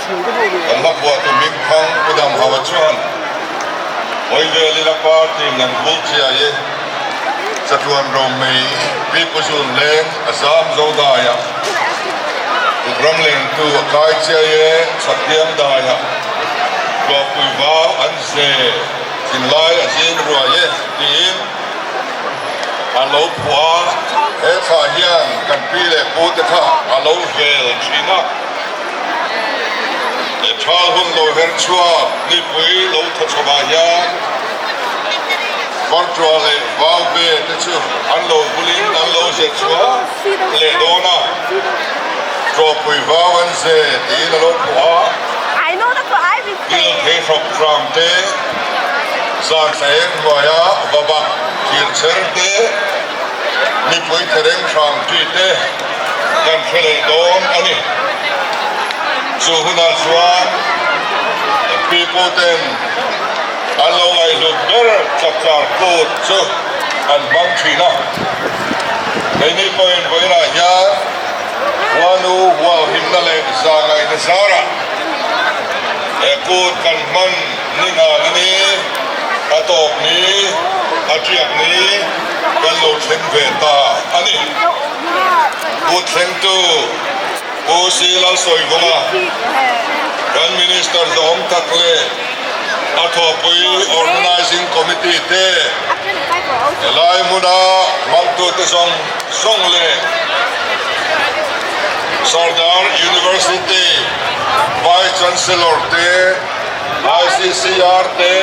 Kan hla phuahtu Hmingthang Pu Damhauha chuan Hawivelin a party ngan bul chiai e, Chatuan Romei Pi Pu Zun Leng a zam zo daiah, Tukram lengtu a kai chiai e, Chhaktiang daiah, Tluahpui vau an ze thinlai a zing ruai e tiin a lo phuah a, he thla hian kan pi leh pu te kha a lo vel thin a. He thal hun lo her chhuak nipui lo thaw chho ah hian Varṭua leh Vauve te chu an lo vulin an lo ze chhuak leh dawn a, Ṭawpui vau an ze tiin a lo phuah a, Dil thei hrawk hram te, zan thla eng hnuaia va bak thir cher te, mipui thereng hram ṭi te kan hre leh dawn a ni. Chu hunah chuan pipu ten an lo ngaihhlut ber chapchar kut chu an hmang thin a. Keini pawhin vawiinah hian Huanu hualhimna leh zahngaihna zarah he kut kan hman ni ngan a ni, a tawp ni, a tiak ni kan lo thleng ve ta a ni. Kut thlengtu Pu Si Lalsawivunga, kan Minister zawng tak leh a thawhpui Organising Committee te, helai hmuna hmangtute zawng zawng leh Sardar University Vice Chancellor te, ICCR te,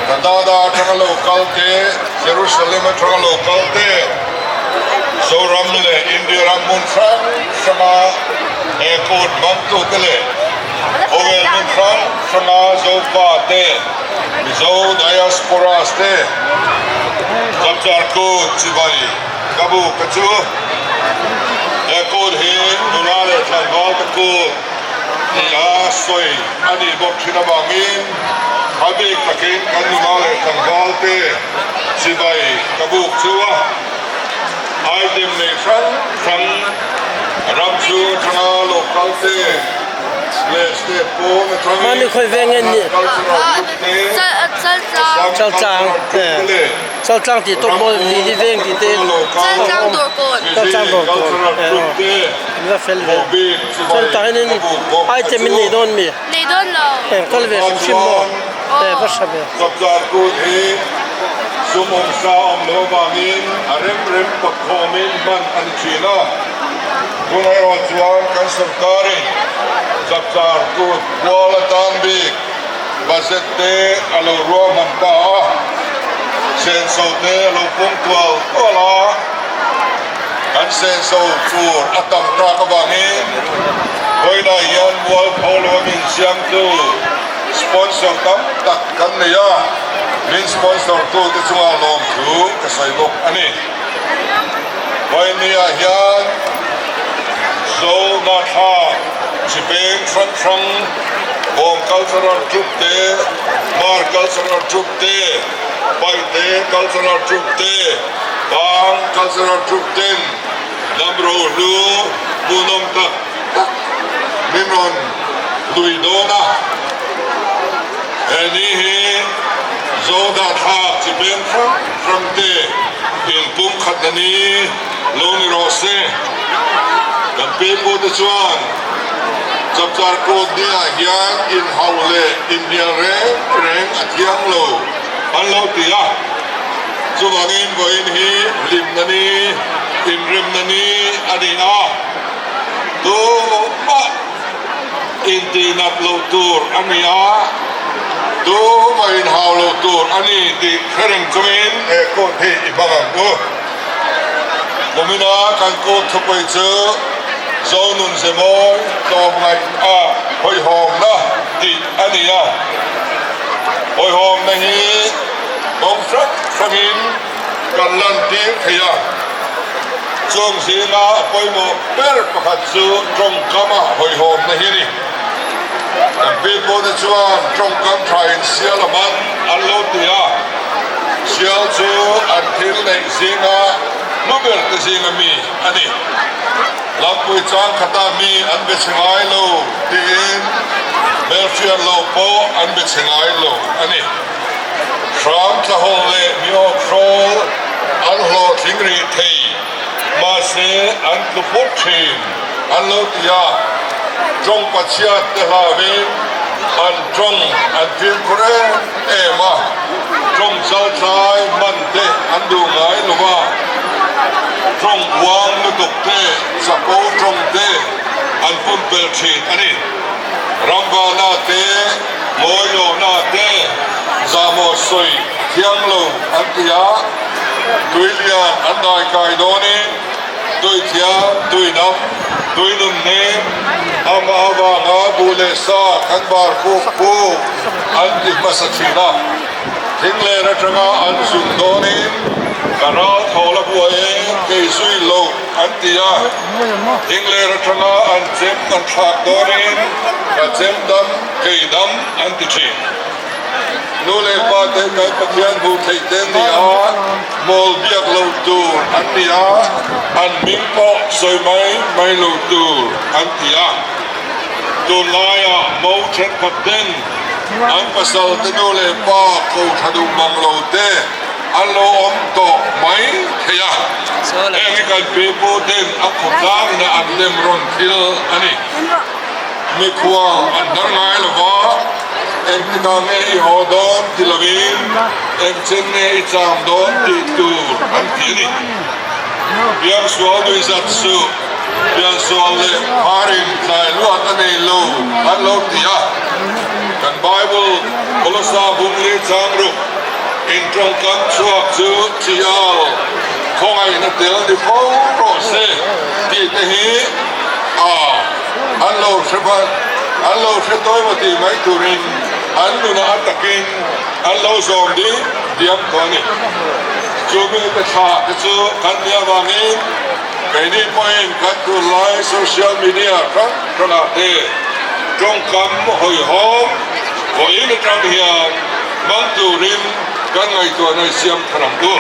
Canada atanga lo kal te, Jerusalem atanga lo kal te, Zoram leh India ram hmun hrang hranga he kut hmangtute leh khawvel hmun hrang hranga Zofa te, Mizo Diasporas te, Chapchar Kut chibai ka bu ka chu. He kut hi nula leh tlangval te kut ti a sawi a nih bawk thin avangin a bik takin kan nula leh tlangval te chibai ka buk chu a. Item nei hrang hrang ram chhung atanga local te leh state pawn atangin cultural group te, Assam cultural group te leh ram pawn atanga local Mizo cultural group te vohbik chibai ka buk bawk a chu. Tunhma chuan Chapchar kut hi sum awmsa awm loh avangin a rem rem pakkhawmin hman a ni thin a. Tun erawh chuan kan sorkarin Chapchar kut kual atan bik budget te a lo ruahman ta a, senso te a lo pung tual tual a, kan senso tur a tam tak avangin vawiinah hian mualpho lo a min siamtu Sponsor tam tak kan nei a, min sponsor tu te chungah lawmthu ka sawi bawk a ni. Vawinia hian Zo Natha chi peng hrang hrang, Bawm Cultural Troupe te, Hmar Cultural Troupe te, Paihte Cultural Troupe te, Pang Cultural Troupe ten lam rohlu hmuhnawm tak tak min rawn hlui dawn a, he ni hi Zohnahthlak chi peng hrang hrang te inpum khatna ni lo ni rawh se. Kan pipu te chuan Chapchar Kut niah hian inhauh leh inhnial reng reng a thiang lo an lo ti a, chuvangin vawiin hi hlimna ni, inremna ni a ni a. Tumah intihnat loh tur a ni a, tumah inhau loh tur a ni tih hre reng chungin he kut hi i hmang ang u. Kumina kan kut thupui chu Zonun Zemawi tlawmngaih a hawihhawmna tih a ni a, hawihhawmna hi kawng hrang hrangin kan lantir thei a, chung zinga a pawimawh ber pakhat chu tawngkama hawihhawmna hi a ni. Kan pipu te chuan tawngkam thain sial a man an lo ti a, sial chu an thil neih zinga hlu ber te zinga mi a ni. Lampui chang khatah mi an be chhe ngai lo tiin hmelhriat lo pawh an be chhe ngai lo a ni. Hram tlahawlh leh mi awkhrawl an hlawhtling rih thei, mahse an tlu put thin an lo ti a. Tawng pachhiat te hlauin an tawng an fimkhur em em a, tawng chaltlai hman te an duh ngai lo va, tawng uang lutuk te, chapo tawng te an pumpelh thin a ni. Ramvana te, Mawilawna te, Zahmawh sawi thiang lo an ti a, Tuilian an daikai dawnin Tuithiam, Tuinam, Tuinun hnem, amah avanga buh leh sa kan bar kuk kuk an ti hmasa thin a. Thinglen atanga an zun dawnin ka ral thawl a buai e, kei zui lo an ti a. Thinglen atanga an chem an thlak dawnin ka chem dam, kei dam an ti thin. Nu leh pa te kan Pathian hmuh theih te an ni a, mawl biak lo tur an ni a, an hming pawh sawi mai mai lo tur an ti a. Tunlaiah mo thenkhat ten an pasal te nu leh pa ko tha duh mang lo te an lo awm tawh mai thei a, heng hi kan pi pu ten a khawtlangina an dem rawn thil a ni. Mikhual an hnar ngai lo va, engtikah nge i haw dawn ti lovin engchen nge i cham dawn tih tur an ti a ni. Piangsual nuihzat suh, piansual leh pharin tlai luat a nei lo an lo ti a. Kan Bible Kolosa bumli chang ruk in tawngkam chhuak chu chial khawngaihna tel ni fo rawh se tih te hi a An lo hre hman, an lo hre tawi maw tih mai turin an nunah a takin an lo zawm ding diam tawh a ni. Chu mite thlah te chu kan nih avangin keini pawhin kan tunlai social media hrang hrangah te tawngkam hawihhawm vawiin atang hian hmang turin kan ngaihtuahna i siam thar ang u.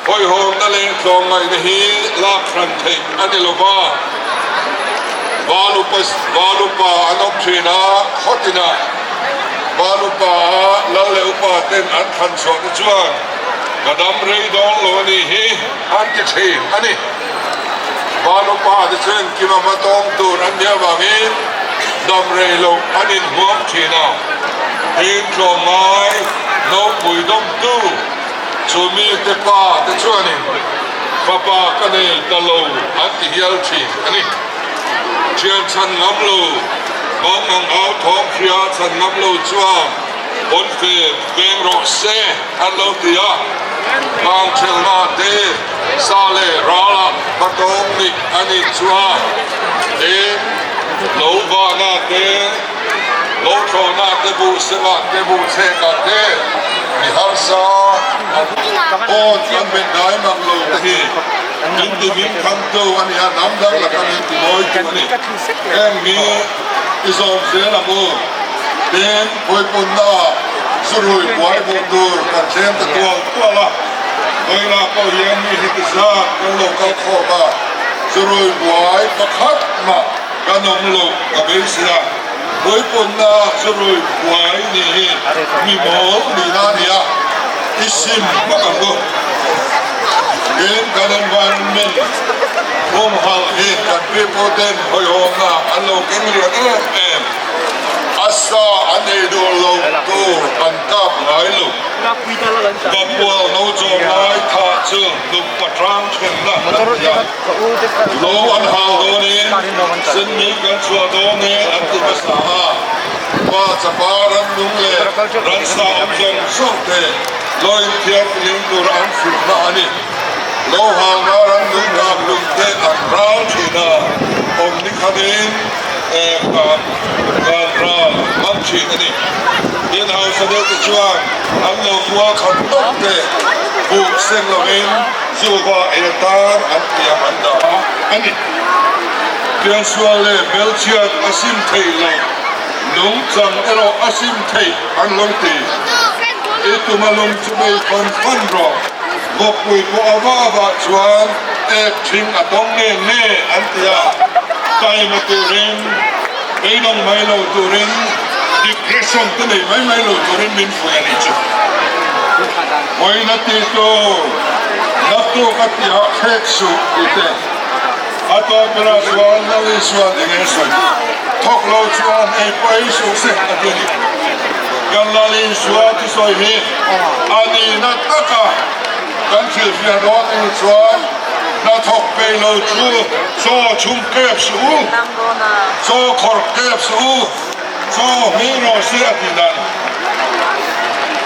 Hawihhawmna leh tlawmngaihna hi lak hran theih a ni lo va, Val upa Val upa an awm thin a, khawtinah Val upa a lal leh upa ten an thlan chhuah te chuan ka dam rei dawn lo a nih hi an ti thin a ni. Val upa te chuan kima hma tawng tur an nih avangin dam rei loh an inhuam thin a, tin tlawmngai nopui dawmtu Chu mite pa te chuanin fapa ka nei ta lo an ti hial thin a ni. Thian chhan ngam lo, bang ang au thawm hria chhan ngam lo chuan pawn fen veng rawh se an lo ti a. Bang thelna te sa leh ralah hmatawng nih a nih chuan tin lo vahna te, Lo thlawhna te buh sengah te buh chhekah te mi harsa an phone kan bet ngai mang lo te hi min ti min tham tu a ni a, hnam dang laka min ti mawi tu a ni. Heng mi i zawm zel ang u. Tin, Puipunna ah zurui buai hmuh tur kan thleng ta tual tual a, vawilah pawh hian mi heti zat kan lo kal khawm a, zurui buai pakhat mah Kan awm lo ka beisei a, Puipunna churui buai nih hi mi mawl nihna a ni a, i sim vak ang u. Tin, kan environment humhalh hi kan pipu ten hawihawmna an lo keng lian em em. A sa an ei duh lo tur an kap ngai lo. Vapual no chawm lai thah chu nupa tang thenna an ti a. Lo an hau dawnin senmi kan chhuah dawn e an ti hmasa a, pa chapa rannung leh ransa awm zawng zawng te lo inthiarflim tur an hrilhna a ni. Lo hauna rannung kap hlum te an ral thin a, awm ni khatin kan ral hmang thin a ni. Tin hausa deuh te chuan an lo kual khat tawp te buk seng lovin, Chuva ei atan an tiam an dah a a ni. Piansual leh belchhiat a sim theih loh, nungchang erawh a sim theih an lo ti. I tuma lung chu bei fan fan rawh, vawkpui pawh a va vah chuan Ek ṭhing a dawng nge nge an ti a, taima turin, beidawng mai lo turin, depression te nei mai mai lo turin min fuih a nih chu. Vawiina ti tu, naktuk a tihah thlek suh ti te, a tawp berah chuan Lal Isuan eng nge sawi, thawk lo chuan ei pawh ei suh se a ti a ni. Kan Lal Isua thusawi hi a nihna taka Kan thilfiah dawn anih chuan hnathawk peih lo chu chaw chhum kep suh u, chaw khawrh kep suh u, chaw hming rawh se a ti dan.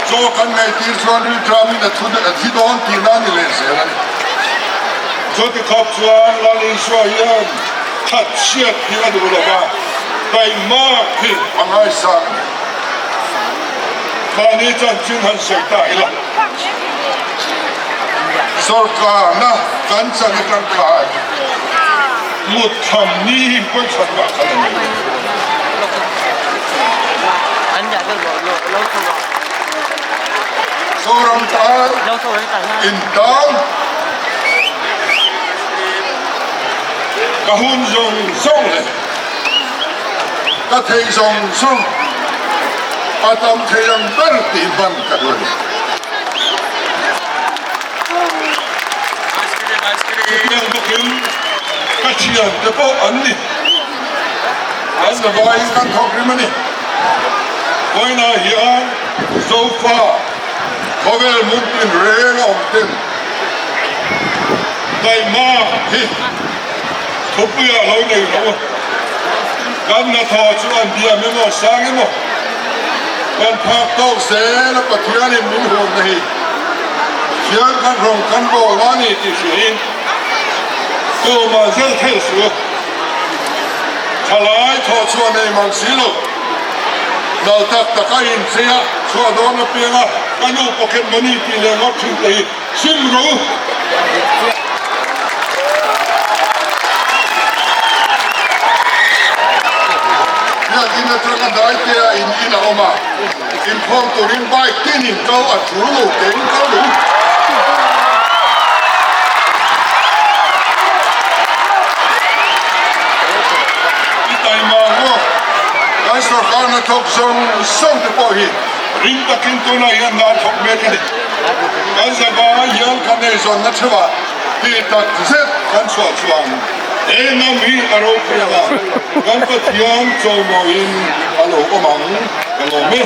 Chaw kan ngaihtir chuan rilṭamin a thu a thi dawn tihna a ni leh zel a ni. Chuti khawp chuan Lal Isua hian that chhiat hi a duh lo va, taihmak hi a ngaisang a ni. Mahni chanchin han sawi ta ila. Sorkarna kan chan atang khan mut tham ni hi pawikhat mah khan a ni lo. Zoram tan in tan ka hun zawng zawng leh ka thei zawng zawng a tam thei ang ber tih hman ka duh a ni. Chutiang bawkin ka thiante pawh an ni. An zavaiin kan thawk rim a ni. Vawiinah hian Zofa khawvel hmun tinreng a awm ten daihma hi thupuiah lo nei lo a. Kan hnathawh chu an diam emaw sang emaw kan phak tawk zel a Pathianin min huamna hi thian kan rawng kan bawl a ni tih hriain tumah zel thei suh. Thalai thawh chhuah nei mang si lo. Nal tak tak a inchei a, chhuah dawn apianga ka nu pocket money tih leh ngawt thin te hi sim rawh u. Biakin atanga Daitea in in a awm a, inkhawm turin bike tinin kal a tul lo keng kal lo. I taima maw? Kan sorkar hnathawk zawng zawng te pawh hi ring takin tunah hian hna an thawk mek a ni. Kan zavai hian kan eizawnna theuhah tih tak zet kan chhuah chuan he hnam hi a ropui ang a, kan Pathian chawimawiin a lo awm ang ka lawm e.